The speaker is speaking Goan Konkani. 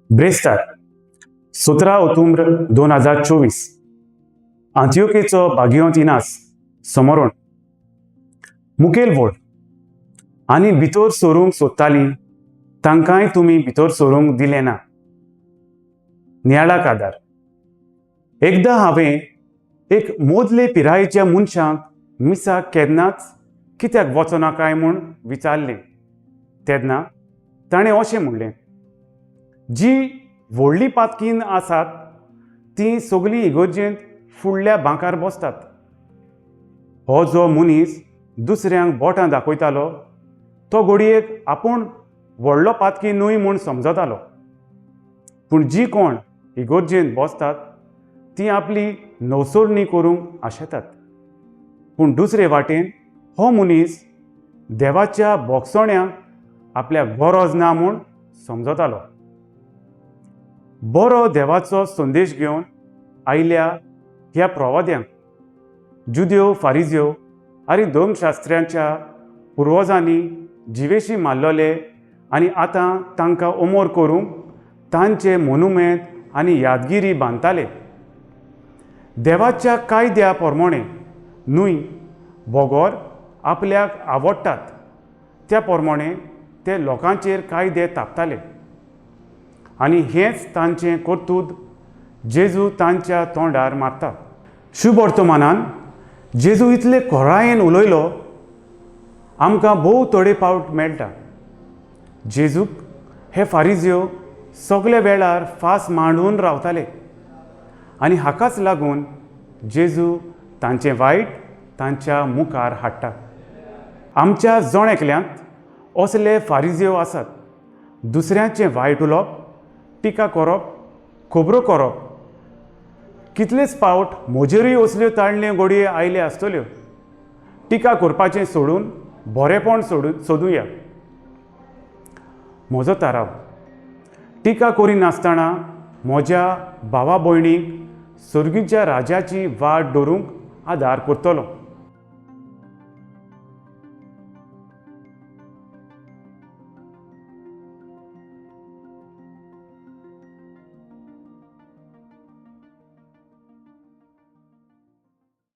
ब्रेस्तार 17 ऑक्टोबर 2024, आंतियोकेचो बागियोंत इनास समोरण मुखेल वोड आनी भितर सरूंक सोदतालीं तांकांय तुमी भितर सरूंक दिलें ना। नियाळाक आदार। एकदां हांवें एक मोदले पिरायेच्या मनशाक मिसाक केन्नाच कित्याक वचना काय म्हूण विचारलें तेन्ना ताणें अशें म्हणलें, जी व्हडली पातकीन आसात ती सगळीं इगर्जेंत फुडल्या बांकार बसतात। हो जो मनीस दुसऱ्यांक बोटां दाखयतालो तो घडयेक आपूण व्हडलो पातकी न्हय म्हूण समजतालो, पूण जी कोण इगर्जेंत बसतात ती आपली नवसरणी करूंक आशेतात। पूण दुसरे वाटेन हो मनीस देवाच्या बोगसोण्याक आपल्याक गरज ना म्हूण समजतालो। बरो देवाचो संदेश घेवन आयल्या ह्या प्रवाद्यांक जुद्यो फारिज्यो आनी धर्मशास्त्र्यांच्या पुर्वजांनी जिवेशी मारलेले आनी आतां तांकां अमर करूंक तांचे मोनुमेंत आनी यादगिरी बांदताले। देवाच्या कायद्या प्रमाणे न्हय बगर आपल्याक आवडटात त्या प्रमाणे ते लोकांचेर कायदे तापताले आनी हेंच तांचें कर्तुत्व जेजू तांच्या तोंडार मारता। शुभवर्तमानान जेजू इतले खोरायेन उलयलो आमकां भोव थोडे पावट मेळटा। जेजूक हे फारिज्यो सगळे वेळार फास मांडून रावताले आनी हाकाच लागून जेजू तांचें वायट तांच्या मुखार हाडटा। आमच्या जण एकल्यांत असले फारिज्यो आसात। दुसऱ्यांचें वायट उलोवप, टिका करप, खबरो करप, कितलेच पावट म्हजेरूय असल्यो ताळण्यो घडये आयल्यो आसतल्यो। टिका करपाचें सोडून बरेपण सोदुया। म्हजो थाराव, टिका करिनासतना म्हज्या भावा भयणीक सर्गीच्या राजाची वाट धरूंक आदार करतलो।